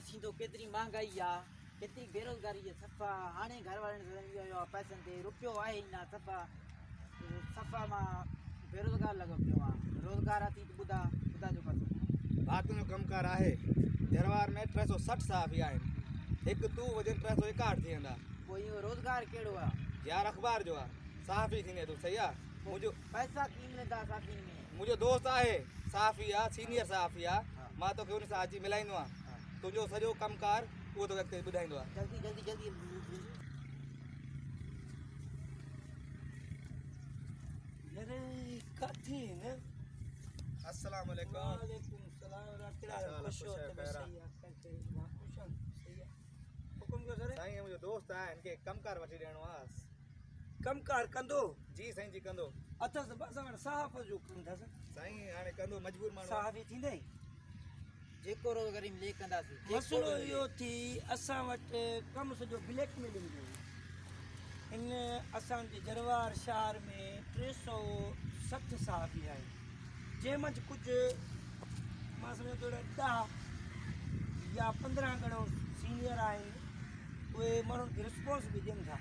ٿيندو ڪيتري مهانگائي آ ڪيتري بيروزگاري آ صفا هاڻي گهر وارن سان اهو آ پئسن تي روپيو آهي ئي نه صفا صفا مان بيروزگار لڳو پيو آ روزگار اٿي ته ٻڌا ٻڌا جو بس. ڀاء تنهنجو ڪم ڪار آهي جروار ۾ 360 صحافي آهن هڪ تون هجين 361 ٿي ويندا. پوء اهو روزگار ڪهڙو آ. يار اخبار جو آ صحافي ٿيندين تون صحيح آ منهنجو. پئسا ڪيئن ملندا صحافين ۾. منهنجو دوست آهي صحافي آ سينيئر صحافي آ مان توکي ان سان اچي ملائيندو آ تنهنجو سڄو ڪم ڪار اهو توکي اڳتي ٻڌائيندو آ. جلدي جلدي جلدي. يار ڪاٿي نه. السلام عليڪم. وعليڪم السلام ڪهڙا حال خوش هو ته صحيح آ خوش آ صحيح آ حڪم ڪيو سر. سائين منهنجو دوست آ هن کي ڪم ڪار وٺي ڏيڻو آ. ڪم ڪار ڪندو؟ جي سائين جي ڪندو. اٿس به اسان وٽ صحافت جو ڪم اٿس. سائين هاڻي ڪندو مجبور ماڻهو. صحافي ٿيندين؟ جيڪو روزگاري ملي ڪنداسين. مسئلو اهو ٿي اسان وٽ ڪم سڄو بليڪ ميلنگ جو هو. هن اسان جي جروار شهر ۾ 360 صحافي آهن جنهن منجهه ڪجهه مان سمجهان ٿو 10 يا 15 ڳڻو سينيئر آهن اهي ماڻهن کي رسپانس به ڏين ٿا.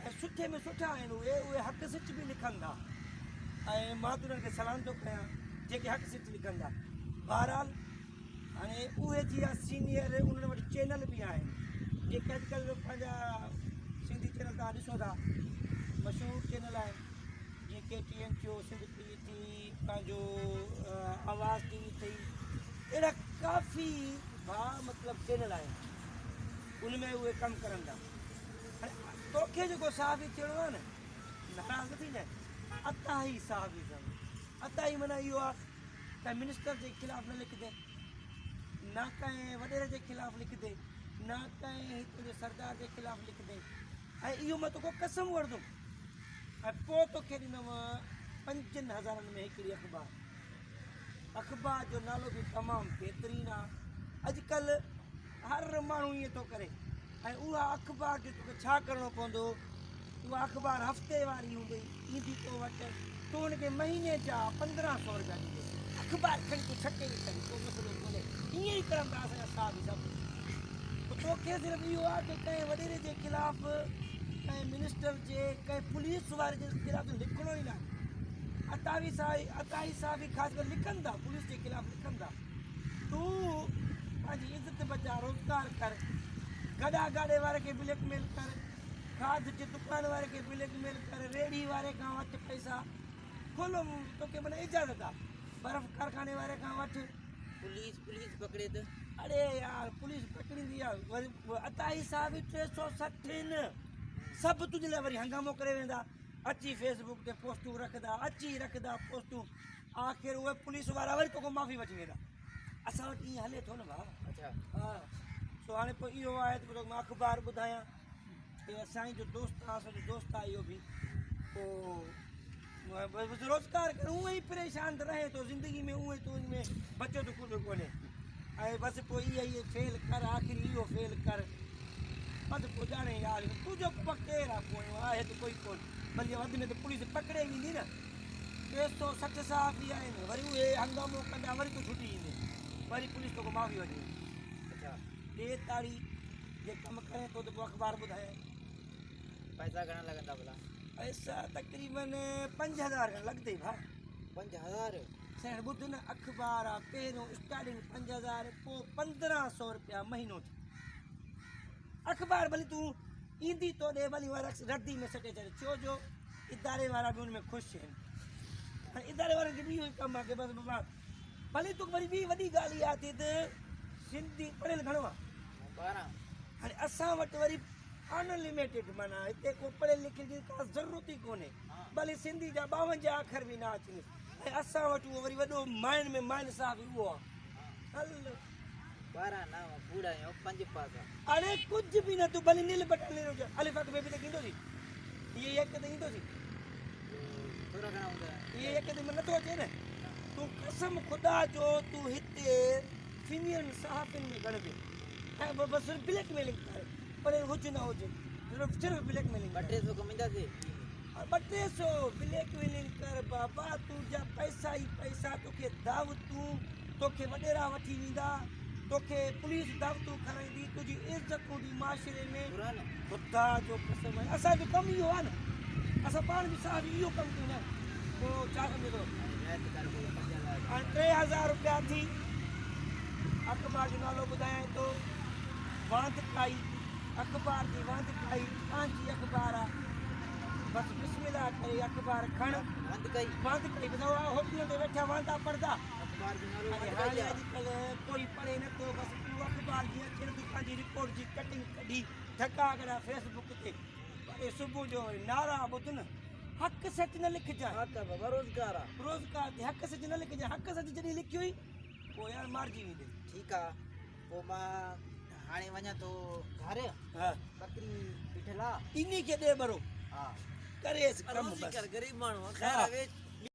۽ سٺي ۾ سٺا آهن اهي اهي حق سچ به لکن ٿا ۽ مان ته انهن کي سلام ٿو ڪيان جيڪي حق سچ لکن ٿا بهرحال هاڻي اهي ٿي ويا سينيئر انهن وٽ چينل به آهن جيڪي اڄڪلهه پنهنجا سنڌي چينل توهان ڏسو ٿا مشهور چينل آهن جيئن ڪي ٽي اين ٿيو سنڌ ٽي وي ٿي پنهنجو آواز ٽي وي ٿي اهڙا ڪافي ڀا مطلب چينل آهن ان ۾ اهي ڪم ڪرن ٿا توکي جيڪو صحافي ٿيڻو آهي نه ناراض نه ٿيندين عطائي صحافي ٿيڻو عطائي معنيٰ اهو آهي ته منسٽر جي خلاف نه لکندين نه ڪنهن وڏيري جي خلاف لکندين نه ڪنهن هتي جي سردار جي خلاف لکندين ۽ اهو مان توکان قسم وٺندم ۽ پوء توکي ڏيندم 5000 ۾ هڪڙي اخبار اخبار جو نالو به تمام بهترين آهي اڄڪلهه هر ماڻهو ائين ٿو ڪري ۽ اها اخبار جو توکي ڇا ڪرڻو پوندو اها اخبار هفتي واري هوندي ايندي تو وٽ تون ان کي مهيني جا 1500 روپيا ڏيندين اخبار کڻي تون ڇڪي ئي ڇڏ ڪو مسئلو ڪونهي ائين ئي ڪرن ٿا اسان جا صاحب سڀ پوء توکي صرف اهو آهي ته ڪنهن وڏيري جي خلاف ڪنهن منسٽر جي ڪنهن پوليس واري جي خلاف لکڻو ئي ناهي عطاوي صاحب عطائي صاحب خاص ڪري لکن ٿا پوليس جي خلاف لکن ٿا تون پنهنجي عزت بچاء روزگار ڪر، گڏا گاڏي واري کي بليڪ ميل ڪر، کاڌ جي دڪان واري کي بليڪ ميل ڪر، ريڙهي واري کان وٺ پئسا، کلو توکي معنيٰ اجازت آ، برف ڪارخاني واري کان وٺ. پوليس پوليس پڪڙي ته. اڙي يار پوليس پڪڙيندي آ وري عطائي صاحب ئي 360 آهن سڀ تنهنجي لاء وري هنگامو ڪري ويندا اچي فيس بڪ تي پوسٽون رکندا اچي رکندا پوسٽون آخر اهي پوليس وارا وري توکان معافي وٺي ويندا. اسان وٽ ائين هلي ٿو نه ڀاء. اڇا. ها سو هاڻي پوء اهو آهي ته توکي مان اخبار ٻڌايان ته سائين جو دوست آهي اسان جو دوست آهي اهو به پوء بس روزگار ڪر اونئن ئي پريشان ته رهين ٿو زندگي ۾ اونئن ئي تون ۾ بچيو ته ڪجهه ڪونهي ۽ بس پوء اها ئي فيل ڪر آخر اهو فيل ڪر بس پوء ڄاڻي يار تنهنجو ڪير آهي پويون آهي ته ڪوئي ڪونه ڀلي وڌ ۾ ته پوليس پڪڙي ويندي نه. 360 صحافي آهن وري اهي هنگامو ڪندا وري تون ڇٽي ايندين وري پوليس توکان معافي وٺي ويندي. اڇا. ڏي تاڙي جي ڪم ڪرين ٿو ته پوء اخبار ٻڌايان. پئسا گهڻا لڳندا ڀلا؟ پئسا تقريبن 5000 کن لڳندئي ڀاء. 5000؟ سائين ٻڌ نه اخبار آ پهريون اسٽارٽنگ 5000 پوء 1500 روپيا مهينو ٿي. اخبار ڀلي تون ايندي تو ڏي ڀلي اها ردي ۾ سٽي ڇڏ ڇو جو اداري وارا به ان ۾ خوش آهن هاڻي اداري وارن کي به اهو ئي ڪم آهي بس بابا ڀلي توکي وري ٻي وڏي ڳالهه اها ٿي ته سنڌي پڙهيل گهڻو آهي هاڻي اسان وٽ وري انلميٽيڊ معنيٰ هتي ڪو پڙهيل لکيل جي ڪا ضرورت ئي ڪونهي ڀلي سنڌي جا 52 اکر به نه اچنس ۽ اسان وٽ اهو وري وڏو مائن ۾ مائن صاحب اهو آهي هل 12 9 ڪوڙا آهيون 5 پاس اڙي ڪجهه به نه تون ڀلي نيل بٽل الف اڳ ۾ به ته ٿيندو سي اهي يڪ ته ايندو سي ٿورا گهڻا هوندا اهي يڪ ته نٿو اچي نه تون قسم خدا جو تون هتي سينيئر صحافين ۾ ڳڻبي ۽ بس صرف بليڪ ميلنگ ڪر پر هج نه هج صرف صرف بليڪ ميلنگ 2-300 ڪمائينداسي 2-300 بليڪ ميلنگ ڪر بابا تنهنجا پئسا ئي پئسا توکي دعوتون توکي وڏيرا وٺي ويندا توکي پوليس دعوتون کارائيندي، تنهنجي عزت هوندي معاشري ۾. خدا جو قسم آهي اسان جو ڪم اهو آهي نه، اسان پاڻ به صحافي اهو ڪم ڪيون ٿا، پوء ڇا سمجهي ٿو؟ هاڻي 3000 روپيا ٿي، اخبار جو نالو ٻڌايان ٿو، واندڪائي اخبار جي واندڪائي پنهنجي اخبار آهي، بس بسم الله ڪري اخبار کڻ. واندڪائي واندڪائي ٻڌايو آهي، هوٽلن تي ويٺا واندا پڙهندا. اخبار جو نالو اڙي واندڪائي هاڻي آهي. اڄڪلهه ڪوئي پڙهي نه ٿو، بس اهو اخبار جي اچي نه ٿي پنهنجي رپورٽ جي ڪٽنگ ڪڍي ڌڪا ڪريا فيس بڪ تي، وري صبح جو وري نعرا ٻڌ نه، حق سچ نه لکجانء. ها ته بابا روزگار آ. روزگار تي حق سچ نه لکجانء، حق سچ جڏهن لکيو ئي پوء يار مارجي ويندين. ٺيڪ آ پوء مان هاڻي وڃان ٿو گهر. ها. ٻڪري بيٺل آ. انهي کي ڏي ٻرو. ها. ڪريس ڪم بس. غريب ماڻهو آ خير آ ويچ.